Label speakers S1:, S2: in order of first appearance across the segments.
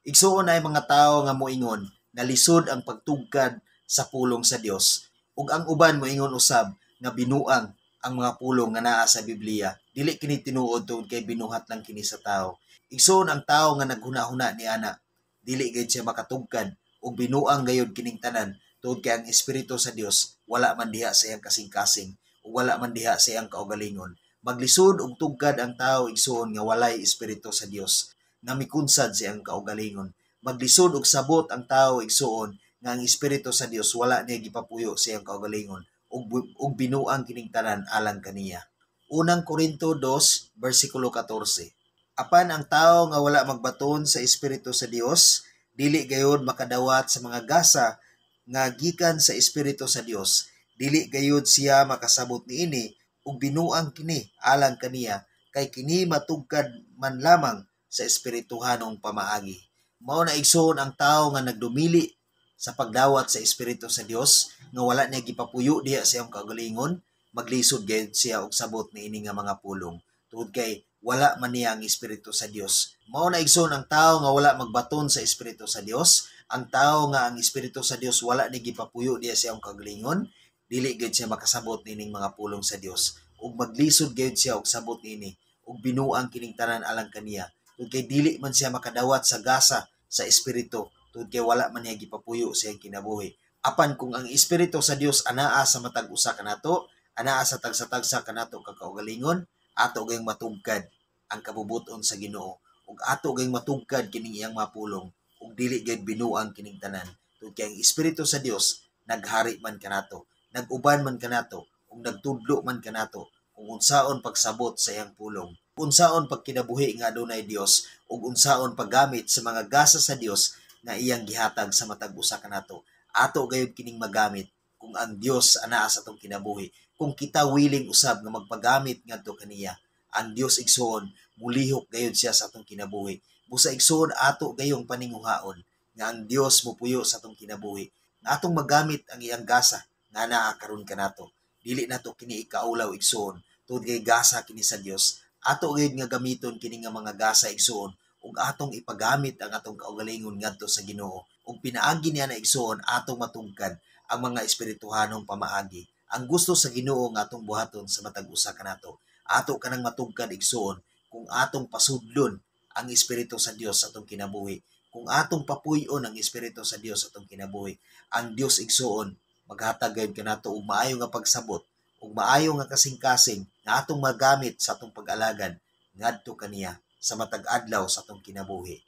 S1: Igsuon, ay mga tawo nga moingon nga lisod ang pagtugkad sa pulong sa Dios, ug ang uban moingon usab nga binuang ang mga pulong nga naa sa Biblia. Dili kini tinuod tungod kay binuhat lang kini sa tao. Igsuon, ang tawo nga naghuna-huna ni ana, dili gayud siya makatugkad ug binuang gayud kining tanan tungod kay ang Espiritu sa Dios wala man diha sa iyang kasing-kasing ug wala man diha sa iyang kaugalingon. Maglisod og tugkad ang tao, igsuon, nga walay Espiritu sa Dios nga mikunsad sa iyang kaugalingon. Maglisod og sabot ang tao, igsuon, nga ang Espiritu sa Dios wala niya gipapuyo sa iyang kaugalingon ug binuang kining tanan alang kaniya. Unang Korinto 2 bersikulo 14. Apan ang tao nga wala magbaton sa Espiritu sa Dios, dili gayud makadawat sa mga gasa nga gikan sa Espiritu sa Dios. Dili gayud siya makasabot niini ug binuang kini alang kaniya kay kini matugkad man lamang sa espirituhanong pamaagi. Mao na, igsoon, ang tao nga nagdumili sa pagdawat sa Espiritu sa Dios nga wala niya gipapuyo diha sa iyang kaugalingon, maglisod gayud siya og sabot niini nga mga pulong tungod kay wala man niya ang Espiritu sa Dios. Mao na, igsoon, ang tao nga wala magbaton sa Espiritu sa Dios, ang tao nga ang Espiritu sa Dios wala ni gipapuyo diha sa iyang kaugalingon, dili gayud siya makasabot nining mga pulong sa Dios ug maglisod gayud siya og sabot niini ug binuang kining tanan alang kaniya tungod kay dili man siya makadawat sa gasa sa Espiritu tungod kay wala man niya gipapuyo sa iyang kinabuhi. Apan kung ang Espiritu sa Dios anaa sa matag usa kanato, anaa sa tagsa-tagsa kanato ka kaugalingon, ato gayong matugkad ang kabubuton sa Ginoo ug ato gayong matugkad kining iyang mapulong ug dili gayud binuang kining tanan tungod kay ang Espiritu sa Dios naghari man kanato, nag-uban man kanato ug nagtudlo man kanato kung unsaon pagsabot sa iyang pulong, unsaon pagkinabuhi nga adunay Dios ug unsaon paggamit sa mga gasa sa Dios nga iyang gihatag sa matag usa kanato. Ato gayud kining magamit kung ang Dios anaa sa atong kinabuhi, kung kita willing usab nga magpagamit ngadto kaniya. Ang Dios, igsoon, mulihok gayud siya sa atong kinabuhi. Busa, igsoon, ato gayong paninguhaon nga ang Dios mopuyo sa atong kinabuhi, nga atong magamit ang iyang gasa nga naa karon kanato. Dili nato kini ikaulaw, igsoon, tungod kay gasa kini sa Dios. Ato gayud nga gamiton kini nga mga gasa, igsoon, ug atong ipagamit ang atong kaugalingon ngadto sa Ginoo ug pinaagi niya na, igsoon, atong matugkad ang mga espirituhanong pamaagi. Ang gusto sa Ginoo nga atong buhaton sa matag usa kanato. Ato kanang matugkad, igsoon, kung atong pasudlon ang Espiritu sa Dios sa atong kinabuhi, kung atong papuy-on ang Espiritu sa Dios sa atong kinabuhi. Ang Dios, igsoon, maghatag gayud kanato og maayo nga pagsabot ug maayo nga kasing-kasing nga atong magamit sa atong pag-alagad ngadto kaniya sa matag adlaw sa atong kinabuhi.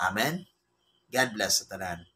S1: Amen. God bless sa tanan.